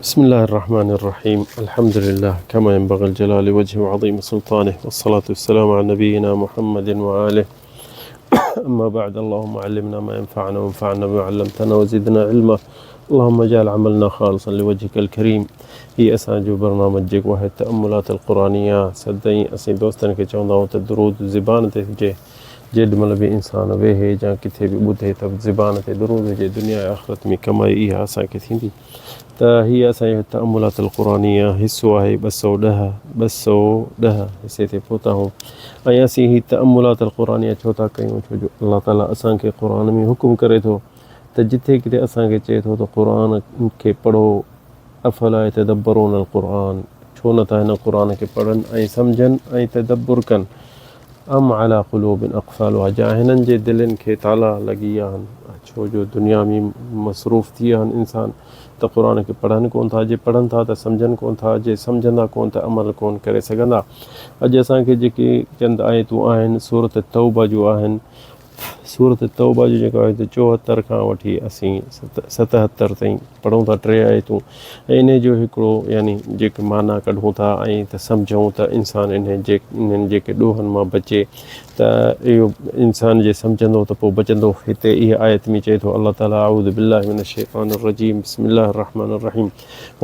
بسم الله الرحمن الرحيم الحمد لله كما ينبغي الجلال وجهه وعظيم سلطانه والصلاة والسلام على نبينا محمد وآله أما بعد اللهم علمنا ما ينفعنا وانفعنا بما علمتنا وزدنا علما اللهم اجعل عملنا خالصا لوجهك الكريم هي اسان جو برنامج جيڪو آهي تأملات القرآنيه سدائين اسين دوستن کي چوندا آهيون ته درود زبان تي هجي جيڏ مھل به انسان ويھي يا ڪٿي به ٻڌي ته زبان تي درود هجي دنيا ۽ آخرت ۾ ڪمائي اها اسان کي ٿيندي ته هي اسان جو تأملات القرآنيه حصو آهي 210، 210 حصي تي پهتا آهيون ۽ اسين هي تأملات القرآنيه ڇو ٿا ڪيون ڇو جو الله تعالي اسان کي قرآن ۾ حڪم ڪري ٿو ته جٿي ڪٿي اسان کي چئي ٿو ته قرآن کي پڙهو افلا يتدبرون القرآن ڇو نٿا هن قرآن کي پڙهن ۽ سمجهن ۽ تدبر ڪن ام علي قلوب اقفالها جا هنن جي دلين کي تالا لڳي ويا آهن ڇو جو دنيا ۾ مصروف ٿي ويا آهن انسان ته قرآن کي پڙهن ڪون ٿا جي پڙهن ٿا ته سمجهن ڪون ٿا جي سمجهندا ڪون ته عمل ڪون ڪري سگهندا اڄ اسان کي جيڪي چند آيتون آهن سورة توبه جون آهن سورة توبه جو جيڪو آيت 74 کان وٺي اسين 77 تائين پڙهون ٿا ٽي آيتون ۽ انهي جو هڪڙو يعني جيڪي معنيٰ ڪڍون ٿا ۽ ته سمجهون ته انسان انهي جي انهن جيڪي ڏوهن مان بچي ته اهو انسان جي سمجهندو ته پوء بچندو هتي اها آيت ۾ چئي ٿو الله تعالي اعوذ بالله من الشيطان الرجيم بسم الله الرحمن الرحيم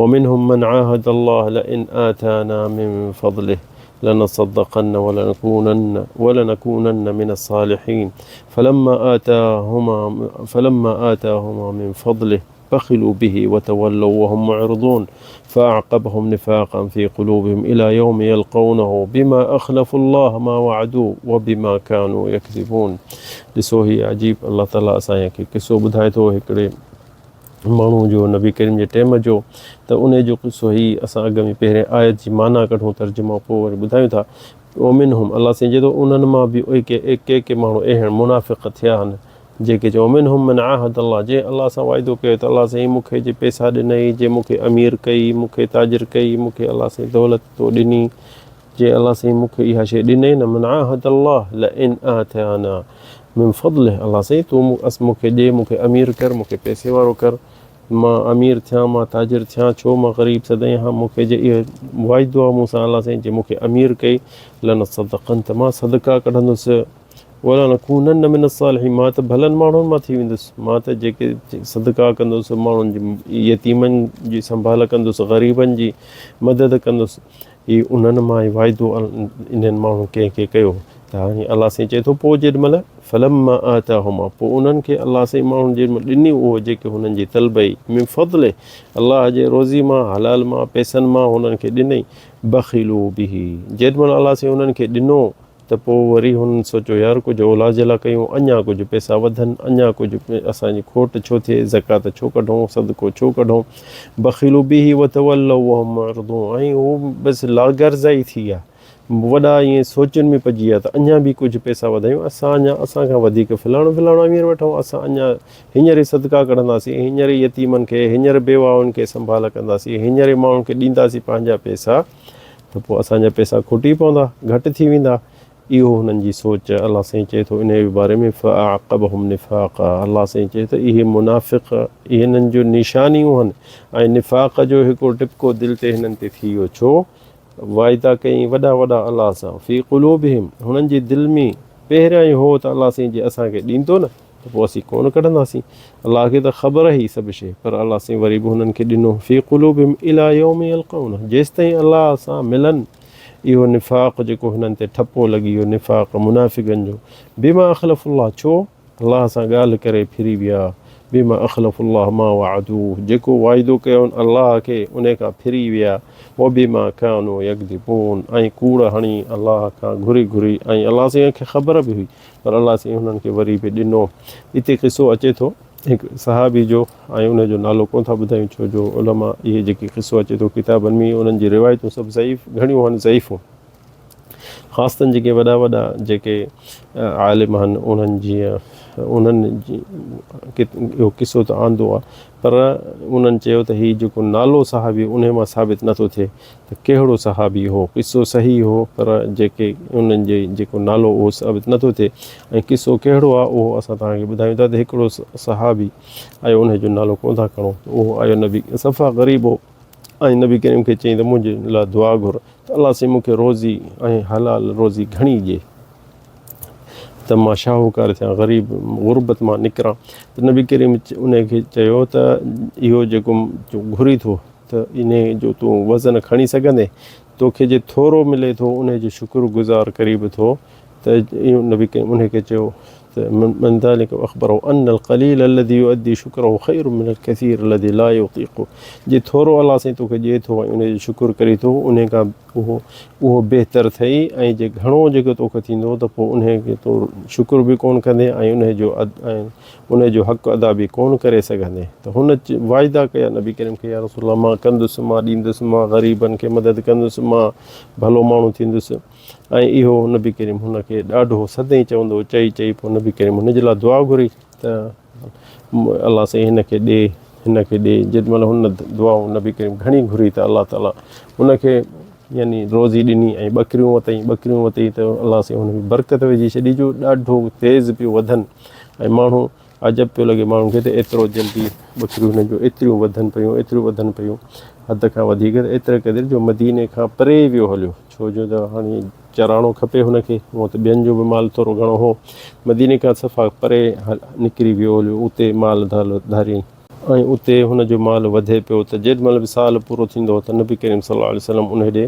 ومنهم من عاهد الله لئن آتانا من فضله لنصدقن ولنكونن ولنكونن من الصالحين فلما آتاهما فلما آتاهما من فضله بخلوا به وتولوا وهم معرضون فأعقبهم نفاقا في قلوبهم إلى يوم يلقونه بما أخلفوا الله ما وعدوه وبما كانوا يكذبون ڏسو هي عجيب الله تعالي اسان کي قصو ٻڌائي ٿو هڪڙي ماڻهو جو نبي ڪريم جي ٽيم جو ته انهي جو قصو هي اسان اڳ ۾ پهرين آيت جي معنيٰ ڪڍون ترجمو پوء وري ٻڌايون ٿا ومنهم الله سائين چئي ٿو انهن مان به اهي ڪي ڪي ماڻهو اهڙ منافق ٿيا آهن جيڪي چئو ومنهم من عاهد الله جنهن الله سان واعدو ڪيو ته الله سائين مون کي جي پيسا ڏنئي جي مون کي امير ڪئي مون کي تاجر ڪئي مون کي الله سائين دولت تو ڏني جي الله سائين مون کي اها شيء ڏنئي نه من عاهد الله لئن آتانا من فضله الله سائين تون مون کي ڏي مون کي امير ڪر مون کي پئسي وارو ڪر مان امير ٿيان مان تاجر ٿيان ڇو مان غريب سدائين آهيان مون کي جي اهو واعدو آهي مون سان الله سائين جي مون کي امير ڪئي لنصدقن ته مان صدقا ڪڍندس ولنڪونن من الصالحين مان ته ڀلن ماڻهن مان ٿي ويندس مان ته جيڪي صدقا ڪندس ماڻهن جي يتيمن جي سنڀال ڪندس غريبن جي مدد ڪندس هي انهن مان ئي واعدو انهن ماڻهن ڪنهن کي ڪيو ته هاڻي الله سائين چئي ٿو پوء جيڏي مهل فلما آتاهما پوء انهن کي الله سائين ماڻهن جيڏي مهل ڏني اهو جيڪي هنن جي طلب هئي من فضله الله جي روزي مان حلال مان پئسن مان هنن کي ڏنئي بخلوا به جيڏي مهل الله سائين انهن کي ڏنو ته پوء وري هنن سوچيو يار ڪجهه اولاد جي لاء ڪيون، اڃا ڪجهه پئسا وڌن، اڃا ڪجهه اسان جي کوٽ ڇو ٿئي، زڪوات ڇو ڪڍون، صدقو ڇو ڪڍون، بخلوا به وتولوا وهم معرضون ۽ هو بس لاغرضائي ٿي ويا، وڏا ائين سوچن ۾ پئجي ويا ته اڃا به ڪجهه پئسا وڌايون، اسان اڃا اسان کان وڌيڪ فلاڻو فلاڻو امير ويٺو، اسان اڃا هينئر ئي صدقا ڪڍنداسين، هينئر ئي يتيمن کي، هينئر بيواهن کي سنڀال ڪنداسين، هينئر ئي ماڻهن کي ڏينداسين پنهنجا پئسا. ته پوء اسان جا پئسا کوٽي پوندا، گهٽ ٿي ويندا. اهو هنن جي سوچ. الله سائين چئي ٿو انهيء باري ۾ فاعقبهم نفاقا الله سائين چئي ٿو اهي منافق اهي هنن جون نشانيون هن ۽ نفاق جو هڪڙو ٽپڪو دل تي هنن تي ٿي ويو ڇو واعدا ڪيائين وڏا وڏا الله سان في قلوبهم هنن جي دل ۾ پهريائين هو ته الله سائين جي اسان کي ڏيندو نه ته پوء اسين ڪونه ڪڍنداسين. الله کي ته خبر هئي سڀ شيء، پر الله سائين وري به هنن کي ڏنو، في قلوبهم الي يوم يلقونه جيستائين الله سان ملن، اهو نفاق جيڪو هنن تي ٺپو لڳي ويو، نفاق منافقن جو، بما اخلفوا الله ڇو الله سان ڳالهه ڪري ڦري ويا، بما اخلفوا الله ما وعدوه جيڪو وعدو ڪيائون الله کي انهي کان ڦري ويا، وبما ڪانوا يڪذبون ۽ ڪوڙ هڻي الله کان گهري گهري ۽ الله سائين کي خبر به هئي پر الله سائين هنن کي وري به ڏنو. اتي قصو اچي ٿو هڪ صحابي جو ۽ ان جو نالو ڪونه ٿا ٻڌايون ڇو جو علماء اهي جيڪي قصو اچي ٿو ڪتابن ۾ انهن جي روايتون سڀ ضعيف گهڻيون آهن ضعيفون خاصتن جيڪي وڏا وڏا جيڪي عالم آهن انهن جي انهن اهو قصو ته آندو آهي پر انهن چيو ته هي جيڪو نالو صحابي انهي مان ثابت نٿو ٿئي ته ڪهڙو صحابي هو، قصو صحيح هو پر جيڪي انهن جي جيڪو نالو اهو ثابت نٿو ٿئي ۽ قصو ڪهڙو آهي اهو اسان توهان کي ٻڌايون ٿا ته هڪڙو صحابي آيو انهي جو نالو ڪونه ٿا کڻون ته اهو آيو نبي صفا غريب هو. ۽ نبي ڪريم کي چيائين ته منهنجي لاء دعا گهر ته الله سائين مون کي روزي ۽ حلال روزي گهڻي ڏي ته مان شاهوڪار ٿيان غريب غربت مان نڪران ته نبي ڪريم ان کي چيو ته اهو جيڪو گهري ٿو ته ان جو تون وزن کڻي سگهندين توکي جي ٿورو ملي ٿو ان جو شڪر گذار ڪري به ٿو ته اهو نبي ڪريم ان کي چيو ته من ذلك اخبره ان القليل الذي يؤدي شڪره خير من الكثير الذي لا يطيقه جي ٿورو الله سائين توکي ڏئي ٿو ۽ ان جو شڪر ڪري ٿو ان کان اهو اهو بهتر اٿئي ۽ جي گهڻو جيڪو توکي ٿيندو ته پوء ان کي تو شڪر به ڪون ڪندين ۽ ان جو ۽ ان جو حق ادا به ڪون ڪري سگهندين ته هن واعدا ڪيا نبي ڪريم کي يا رسول الله مان ڪندس مان ڏيندس مان غريبن کي مدد ڪندس مان ڀلو ماڻهو ٿيندس ۽ اهو نبي ڪريم هن کي ڏاڍو سدائين چوندو هو، چئي چئي پوء نبي ڪريم هن جي لاء دعا گهري ته الله سائين هن کي ڏي هن کي ڏي جيڏي مهل هن دعا نبي ڪريم گهڻي گهري ته الله تعاليٰ هن کي يعني روزي ڏني ۽ ٻڪريون وتئي ٻڪريون وتئي ته الله سائين هن ۾ برڪت وجهي ڇڏي جو ڏاڍو تيز پيو وڌن ۽ ماڻهو عجب پيو لڳي ماڻهن کي ته ايترو جلدي ٻڪريون هنن جون ايتريون وڌن پيون ايتريون وڌن پيون حد کان وڌيڪ ته ايتري قدر جو مديني کان پري ويو هليو ڇو جو ته هاڻي چراڻو کپي هن کي هونء ته ٻين جو به مال ٿورو گهڻو هو مديني کان صفا پري نڪري ويو هليو اتي مال ڌاريائين ۽ اتي هن جو مال وڌي پيو ته جيڏي مهل به سال پورو ٿيندو هو ته نبي ڪريم صلي الله عليه وسلم انهي ڏي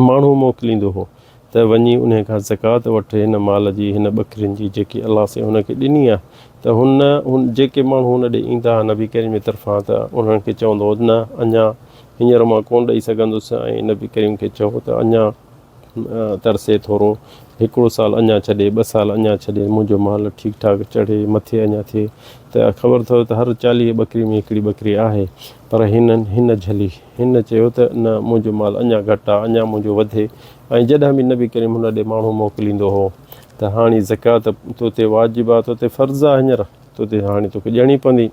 ماڻهو موڪليندو هو ته وڃي انهي کان زڪوات وٺ هن مال جي، هن ٻڪرين جي، جيڪي الله سائين هن کي ڏني آهي ته هن، جيڪي ماڻهو هن ڏي ايندا ها نبي ڪريم جي طرفان ته انهن کي چوندو هو نه اڃا هينئر مان ڪونه ڏئي سگهندس ۽ نبي ڪريم کي چئو ته اڃا ترسي ٿورو، هڪڙو سال اڃا ڇڏي، ٻه سال اڃا ڇڏي، منهنجو مال ٺيڪ ٺاڪ چڙهي مٿي اڃا ٿئي ته خبر اٿو ته هر 40 ٻڪري ۾ هڪڙي ٻڪري آهي پر هنن هن جهلي. هن چيو ته نه منهنجو مال اڃا گهٽ آ، اڃا منهنجو وڌي ۽ جڏهن به نبي ڪريم هن ڏي ماڻهو موڪليندو هو ته هاڻي زڪوات تو تي واجب آ، تو تي فرض آ، هينئر تو تي هاڻي توکي ڏيڻي پوندي.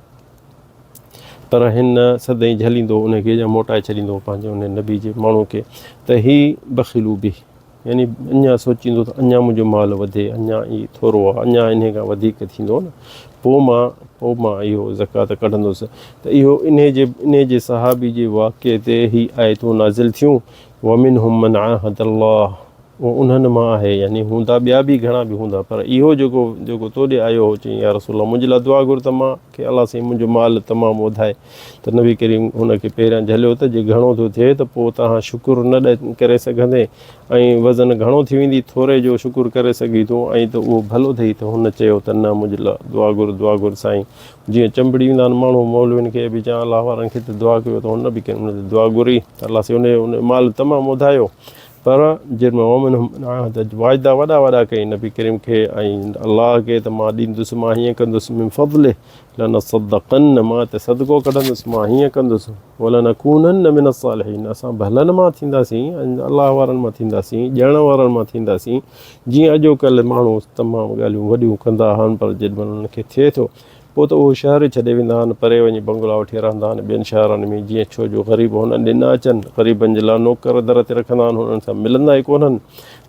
پر هن سدائين جهليندو هو ان کي يا موٽائي ڇڏيندو هو پنهنجي ان نبي جي ماڻهو کي ته هي بخيلو به. يعني اڃا سوچيندو ته اڃا منهنجو مال وڌي، اڃا هي ٿورو آهي، اڃا انهي کان وڌيڪ ٿيندو نه، پوء مان پوء مان اهو زڪوات ڪڍندس ته اهو انهي جي انهي جي صحابي جي واقعي تي هي آيتون نازل ٿيون، ومنهم من عاهد الله اهو انهن مان آهي يعني هوندا ٻيا به گهڻا به هوندا پر اهو جيڪو جيڪو تو ڏي آيو هو چيائين يا رسول الله منهنجي لاء دعا گهر ته مان کي الله سائين منهنجو مال تمام وڌائي ته نبي ڪريم هن کي پهريان جهليو ته جي گهڻو ٿو ٿئي ته پوء توهان شڪر نه ڪري سگهندين ۽ وزن گهڻو ٿي ويندي ٿوري جو شڪر ڪري سگهين ٿو ۽ ته اهو ڀلو اٿئي ته هن چيو ته نه منهنجي لاء دعا گهر دعا گهر سائين جيئن چنبڙي ويندا آهن ماڻهو مولوين کي به يا الله وارن کي ته دعا ڪيو ته هن نبي ڪريم هن تي دعا گهري ته الله سائين ان جو مال تمام وڌايو پر جن ۾ ومنهم من عاهد واعدا وڏا وڏا ڪيائين نبي ڪريم کي ۽ الله کي ته مان ڏيندس مان هيئن ڪندس من فضله لنصدقن مان ته صدقو ڪڍندس مان هيئن ڪندس ولنڪونن من الصالحين اسان ڀلن مان ٿينداسين ۽ الله وارن مان ٿينداسين ڏيڻ وارن مان ٿينداسين جيئن اڄوڪلهه ماڻهو تمام ڳالهيون وڏيون ڪندا آهن پر جيڏي مهل انهن کي ٿئي ٿو پوء ته اهو شهر ئي ڇڏي ويندا آهن پري وڃي بنگلا وٺي رهندا آهن ٻين شهرن ۾ جيئن ڇو جو غريب هنن ڏي نه اچن غريبن جي لاء نوڪر در تي رکندا آهن هنن سان ملندا ئي ڪونهن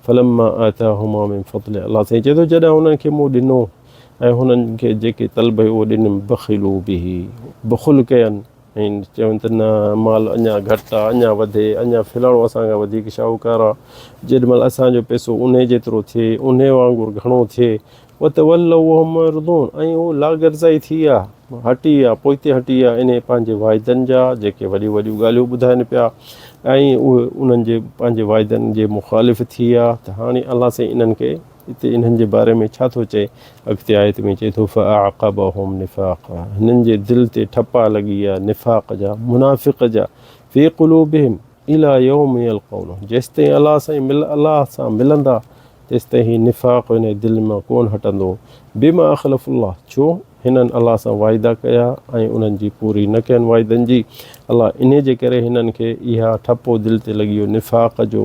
فلما آتاهما من فضله الله سائين چئي ٿو جڏهن هنن کي مون ڏنو ۽ هنن کي جيڪي طلب هئي اهو ڏنم بخلوا به بخل ڪين ۽ چون ته نه مال اڃا گهٽ آ اڃا وڌي اڃا فلاڻو اسان کان وڌيڪ شاهوڪار آ جيڏي مهل اسان جو پئسو انهي جيترو ٿئي انهي وانگر گهڻو ٿئي وتولوا وهم معرضون ۽ هو لاغرضائي ٿي ويا هٽي ويا پوئتي هٽي ويا انهي پنهنجي واعدن جا جيڪي وڏيون وڏيون ڳالهيون ٻڌائن پيا ۽ اهي انهن جي پنهنجي واعدن جي مخالف ٿي ويا ته هاڻي الله سائين انهن کي اتي انهن جي باري ۾ ڇا ٿو چئي؟ اڳتي آيت ۾ چئي ٿو فاعقبهم نفاقا هنن جي دل تي ٺپا لڳي ويا نفاق جا، منافق جا، في قلوبهم الي يوم يلقونه جيستائين الله سائين مل الله سان ملندا تيستائين هي نفاق انهي دل مان ڪونه هٽندو بما اخلفوا الله ڇو هنن الله سان واعدا ڪيا ۽ انهن جي پوري نه ڪين واعدن جي الله انهي جي ڪري هنن کي اها ٺپو دل تي لڳي ويو نفاق جو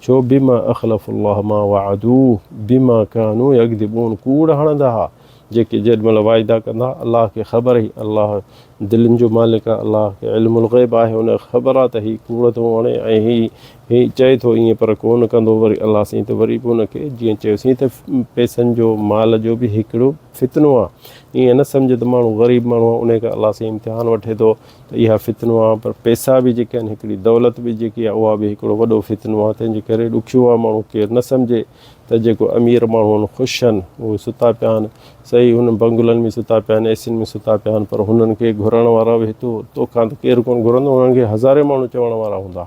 ڇو بما اخلفوا الله ما وعدوه بما ڪانوا يڪذبون ڪوڙ هڻندا ها جيڪي جيڏ مهل واعدا ڪندا الله کي خبر هئي الله دلين جو مالڪ آ الله کي علم الغيب آهي ان کي خبر آ ته هي ڪوڙ ٿو هڻي ۽ هي هي چئي ٿو ائين پر ڪونه ڪندو وري الله سائين ته وري به ان کي جيئن چيوسين ته پئسن جو مال جو به هڪڙو فتنو آ ائين نه سمجهه ته ماڻهو غريب ماڻهو آ ان کان الله سائين امتحان وٺي ٿو ته اها فتنو آ پر پئسا به جيڪي آهن هڪڙي دولت به جيڪي آ اها به هڪڙو وڏو فتنو آ تنهن جي ڪري ڏکيو آ ماڻهو ڪير نه سمجهي ته جيڪو امير ماڻهو آهن خوش آهن اهي ستا پيا آهن صحيح هنن بنگلن ۾ ستا پيا آهن اي سين ۾ ستا پيا آهن پر هنن کي گهرڻ وارا به هتو توکان ته ڪير ڪونه گهرندو هنن کي هزارين ماڻهو چوڻ وارا هوندا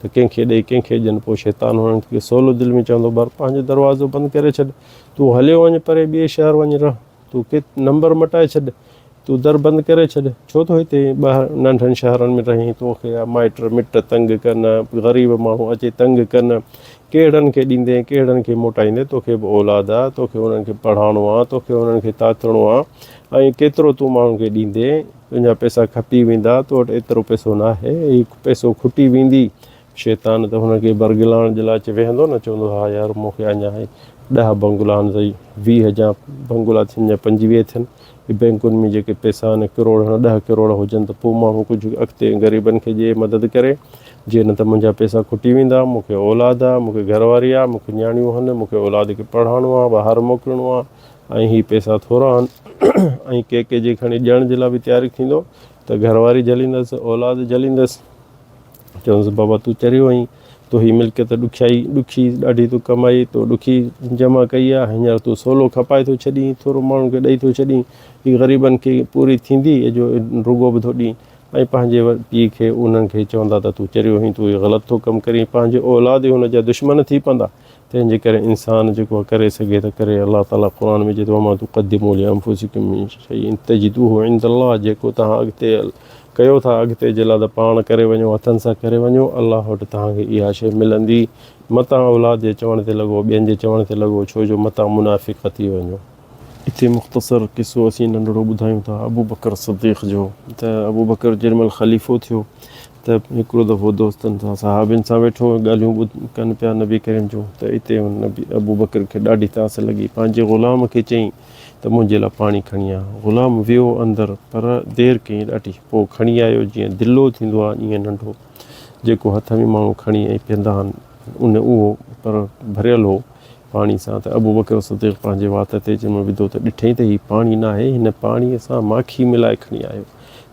ته ڪنهن کي ڏئي ڪنهن کي ڏين پوء شيطان هنن کي سولو دل ۾ چوندو بر پنهنجو دروازو بند ڪري ڇڏ تون هليو وڃ پري ٻئي شهر وڃ رهه تون ڪي نمبر مٽائي ڇڏ، تون در بند ڪري ڇڏ، ڇو ٿو هتي ٻاهر ننڍن شهرن ۾ رهين، توکي مائٽ مٽ تنگ ڪن، غريب ماڻهو اچي تنگ ڪن، ڪهڙن کي ڏيندين، ڪهڙن کي موٽائيندين، توکي به اولاد آ، توکي انهن کي پڙهائڻو آ، توکي انهن کي تاتڻو آ ۽ ڪيترو تون ماڻهن کي ڏيندين، تنهنجا پئسا کپي ويندا، تو وٽ ايترو پئسو ناهي، هي پئسو کٽي ويندي، شيطان ته هن کي برغلائڻ جي لاء اچي ويهندو نه، چوندو ها يار مون کي اڃا هي ڏهه بنگلا آهن سهي، 20 جا بنگلا ٿين يا 25 ٿين، هي بئنڪن ۾ جيڪي پئسا آهن ڪروڙ هن ڏهه ڪروڙ هجن ته پوء ماڻهو ڪجهه اڳتي غريبن کي ڏئي مدد ڪري، جي نه ته منهنجا پئسا کٽي ويندا، مون کي اولاد آ، مون کي گهر واري آ، مون کي نياڻيون آهن، مون کي اولاد کي پڙهائڻو آ، ٻاهر موڪلڻو آ ۽ هي پئسا ٿورا آهن ۽ ڪي ڪي جي کڻي ڏيڻ جي لاء به تياري ٿيندو ته گهر واري جهليندس، اولاد جهليندس. چيائونس بابا تون چريو آهين، تو هي ملڪيت ڏکيائي ڏکي ڏاڍي تو ڪمائي، تو ڏکي جمع ڪئي آهي، هينئر تون سولو کپائي ٿو ڇڏين، ٿورو ماڻهن کي ڏئي ٿو ڇڏين، هي غريبن کي پوري ٿيندي جو رڳو به ٿو ڏين ۽ پنهنجي پيء کي انهن کي چوندا ته تون چريو آهين، تون هي غلط ٿو ڪم ڪرين، پنهنجي اولاد ئي هن جا دشمن ٿي پوندا، تنهن جي ڪري انسان جيڪو ڪري سگهي ته ڪري، الله تعالي قرآن ۾ چئي ٿو وما تقدموا لانفسڪم من شيء تجدوه عند الله جيڪو توهان اڳتي ڪيو ٿا اڳتي جي لاء ته پاڻ ڪري وڃو هٿن سان ڪري وڃو الله وٽ توهان کي اها شيء ملندي متان اولاد جي چوڻ تي لڳو ٻين جي چوڻ تي لڳو ڇو جو متان منافق ٿي وڃو. اتي مختصر قصو اسين ننڍڙو ٻڌايون ٿا ابوبڪر صديق جو ته ابوبڪر جنهن مهل خليفو ٿيو ته هڪڙو دفعو دوستن سان صحابين سان ويٺو ۽ ڳالهيون ٻڌ ڪن پيا نبي ڪريم جون ته اتي هن نبي ابوبڪر کي ڏاڍي تاس لڳي پنهنجي غلام کي چيائين ته منهنجي لاء پاڻي کڻي آ. غلام ويو اندر پر دير ڪيائين ڏاڍي پوء کڻي آيو جيئن دلو ٿيندو آ ائين ننڍو جيڪو هٿ ۾ ماڻهو کڻي ۽ پيئندا آهن ان اهو پر ڀريل هو پاڻي سان ته ابوبڪر صديق پنهنجي وات تي جنهن ۾ وڌو ته ڏٺئين ته هي پاڻي ناهي هن پاڻي سان ماکي ملائي کڻي آيو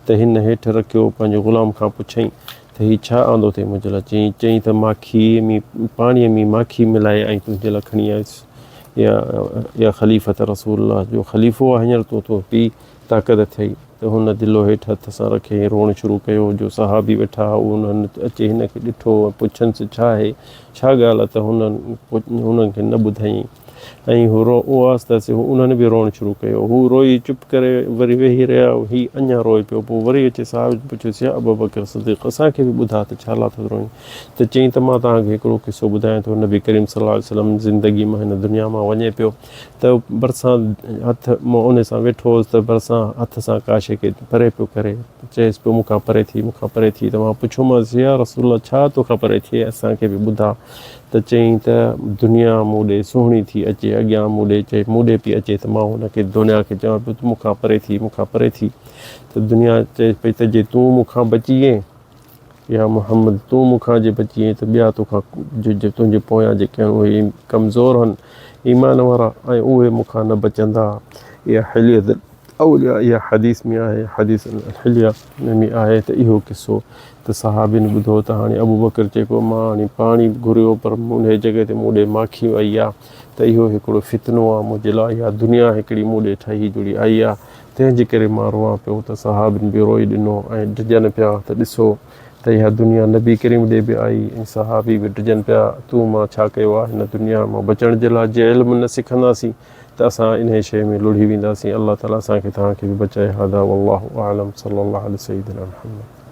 ته هن هيٺ رکيو پنهنجي غلام کان پڇيائين ته هي ڇا آندو اٿئي منهنجي لاء چيائين چيائين ته ماکي ۾ پاڻي ۾ ماکي ملائي ۽ تنهنجي لاء کڻي آيس يا يا خليفة رسول الله جو خليفو آهين هينئر تون تون پي طاقت اٿئي ته هن دلو هيٺ هٿ سان رکي ۽ روئڻ شروع ڪيو جو صحابي ويٺا هئا انهن اچي هن کي ڏٺو ۽ پڇنس ڇا آهي ڇا ڳالهه آهي ته هنن هنن کي نه ٻڌايائين ۽ هو رو آهستي آهستي انهن به روئڻ شروع ڪيو هو روئي چپ ڪري وري ويهي رهيا هي اڃا روئي پيو پوء وري اچي صحابي پڇيس يا ابوبڪر صديق اسان کي به ٻڌاء ته ڇا لاء ٿو روئين ته چيائين ته مان توهان کي هڪڙو قصو ٻڌايان ٿو نبي ڪريم صلي الله عليه وسلم زندگي مان هن دنيا مان وڃي پيو ته ڀرسان هٿ مان ان سان ويٺو هوس ته ڀرسان هٿ سان ڪا شيء کي پري پيو ڪري چيس پيو مون کان پري ٿي مون کان پري ٿي ته مان پڇيومانس يا رسول الله ڇا توکان پري ٿئي اسان کي به ٻڌاء ته چيائين ته دنيا مون ڏي سهڻي ٿي اچي اڳيان مون ڏي چئي مون ڏي پئي اچي ته مان هن کي دنيا کي چوان پيو ته مون کان پري ٿي مون کان پري ٿي ته دنيا چئي پئي ته جي تون مون کان بچي وئين يا محمد تون مون کان جي بچي وئين ته ٻيا توکان تنهنجي پويان جيڪي آهن اهي ڪمزور آهن ايمان وارا ۽ اهي مون کان نه بچندا. اها حلية الاولياء اها حديث ۾ آهي حديث الحليه ۾ آهي ته اهو قصو ته صحابين ٻڌو ته هاڻي ابوبڪر چئي پيو مان هاڻي پاڻي گهريو پر انهيء جڳهه تي مون ڏي ماکي آئي آهي ته اهو هڪڙو فتنو آهي منهنجي لاء اها دنيا هڪڙي مون ڏي ٺهي جڙي آئي آهي تنهن جي ڪري مان روئان پيو ته صحابين به روئي ڏنو ۽ ڊڄن پيا ته ڏسو ته اها دنيا نبي ڪريم ڏي به آئي ۽ صحابي به ڊڄن پيا تون مان ڇا ڪيو آهي هن دنيا مان بچڻ جي لاء جي علم نه سکنداسين ته اسان انهي شيء ۾ لڙهي وينداسين الله تعالي اسان کي توهان کي به بچائي هذا والله اعلم صلي الله علي سيدنا محمد.